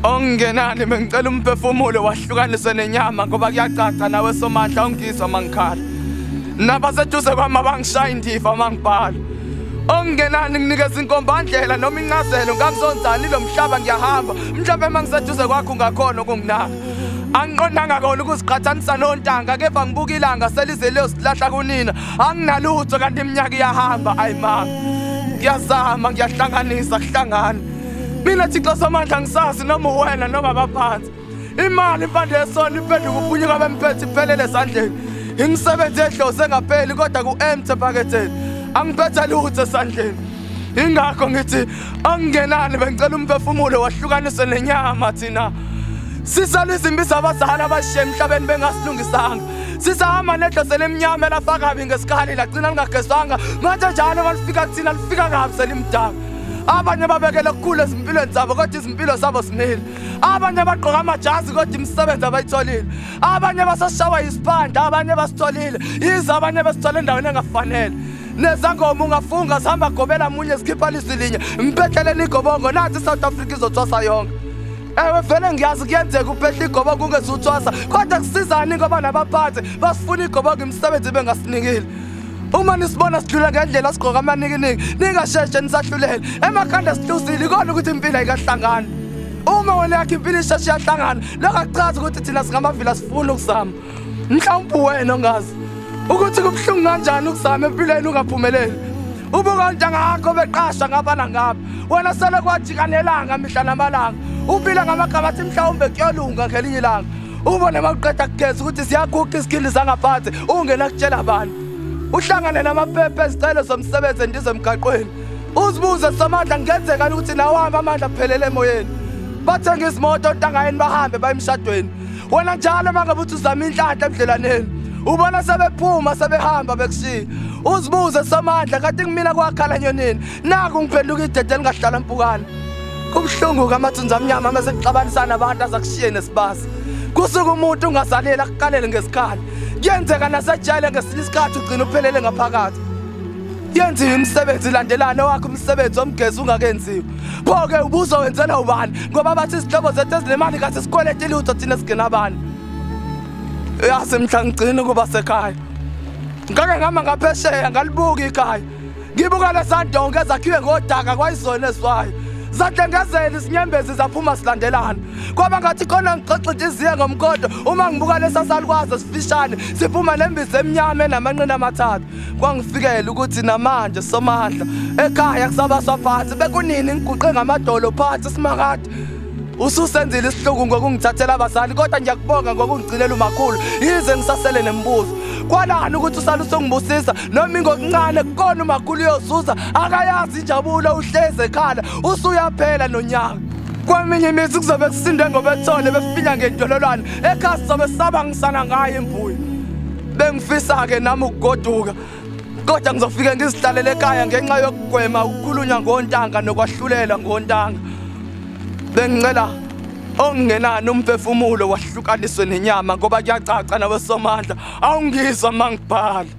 Okungenani bengicela umphefumulo wahlukaniswe nenyama ngoba kuyacaca nawe somandla ungizwa mangikhala. Nabaseduze kwami abangishaya indiva mangibhala. Okungenani nginikeza inkombandlela noma incazelo ngangizonzani lo mhlaba ngiyahamba mhlawumbe uma ngiseduze kwakho ungakhona ukunginaka. Angiqondanga kona ukuziqhathanisa nontanga kepha ngibuka ilanga selize liyosilahla kunina anginalutho kanti iminyaka iyahamba ayimanga. Ngiyazama ngiyahlanganisa kuhlangana. Mina Thixo Somandla ngisazi noma uwena noma abaphansi. Imali impande yesona iphenduka uphunyuka bemphethe iphelele esandleni. Imisebenzi yedlozi engapheli kodwa ku-empty ephaketheni. Angiphethe lutho esandleni. Ingakho ngithi angingenani bengicela umphefumulo wahlukaniswe nenyama thina. Sisala izimbi zabazali abashiye emhlabeni bengasilungisanga. Sisahamba nedlozi elimnyama elafaka kabi ngesikali lagcina lingagezwanga. Manje njalo malifika kuthina lifika kabi selimdaka. Abanye babekele kukhulu ezimpilweni zabo kodwa izimpilo zabo zimile. Abanye bagqoka amajazi kodwa imisebenzi abayitholile. Abanye basashawa yisiphandla, abanye basitholile. Yize abanye besithole endaweni engafanele. Nezangoma ungafunga zihamba gobela munye zikhipha lizwi linye. Mphetheleni igobongo nathi iSouth Africa izothwasa yonke. Ewe vele ngiyazi kuyenzeka uphehla igobongo ungezuthwasa kodwa kusizani ngoba nabaphathi basifuna igobongo imisebenzi bengasinikile. Uma nisibona sidlula ngendlela sigqoka amanikiniki ningasheshe nisahlulele. Emakhanda sihluzile ikona ukuthi impilo ayikahlangani. Uma wena yakho impilo isheshe iyahlangana lokho akuchazi ukuthi thina singamavila sifuna ukuzama. Mhlawumbe wena ongazi ukuthi kubuhlungu kanjani ukuzama empilweni ungaphumeleli. Ubuka ontanga yakho beqasha ngapha nangapha. Wena sele kwajika nelanga mihla namalanga. Uphila ngamagama athi mhlawumbe kuyolunga ngelinye ilanga. Ubone mawuqeda kugeza ukuthi ziyaguqa izikhindi zangaphansi ungena kutshela abantu. Uhlangane namaphepha ezicelo zomsebenzi endiza emgaqweni. Uzibuze Somandla kungenzeka ukuthi nawami amandla aphelele emoyeni. Bathenga izimoto ontangayeni bahambe baye emshadweni. Wena njalo uma ngabe uthi uzama inhlanhla ebudlelwaneni ubona sebephuma sebehamba bekushiya. Uzibuze Somandla kanti kumina kwakhala nyonini. Naku ngiphenduka idede elingahlala mpukane. Kubuhlungu-ke amathunzi amnyama uma sekuxabanisana abantu aze akushiye nesibasi. Kusuke umuntu ungazaleli akukalele ngesikhali. Kuyenzeka nasejele ngesinye isikhathi ugcina uphelele ngaphakathi. Yenziwe imisebenzi ilandelane wakho umsebenzi omgezi ungakenziwa. Pho-ke ubuzowenzela ubani ngoba bathi izihlobo zethu ezinemali kathi sikweleta ilutho thina singenabani. Yazi mhla ngigcina ukuba sekhaya. Ngake ngama ngaphesheya ngalibuka ikhaya. Ngibuka lesandonga ezakhiwe ngodaka kwayizona ezwayo. Zahlengezela izinyembezi zaphuma silandelana. Kwaba ngathi khona ngixoxa inhliziyo ngomkhondo uma ngibuka lesa salukwazi esifishane siphuma nembiza emnyama enamanqina amathathu. Kwangifikela ukuthi namanje Somandla ekhaya kusabaswa phansi bekunini ngiguqe ngamadolo phansi simakade. Ususenzile isihluku ngokungithathela abazali kodwa ngiyakubonga ngokungigcinela umakhulu yize ngisasele nemibuzo. Kwalani ukuthi usale usungibusisa noma ingokuncane kukona umakhulu uyozuza akayazi injabulo uhlezi ekhala usuyaphela nonyaka. Kweminye imizi kuzobe kusindwe ngobethole befinya ngendololwane ekhaya sizobe sabangisana ngayo imbuya. Bengifisa-ke nami ukugoduka kodwa ngizofike ngizihlalele ekhaya ngenxa yokugwema ukukhulunywa ngontanga nokwahlulela ngontanga. Bengicela okungenani umphefumulo wahlukaniswe nenyama ngoba kuyacaca nawe Somandla awungizwa mangibhala.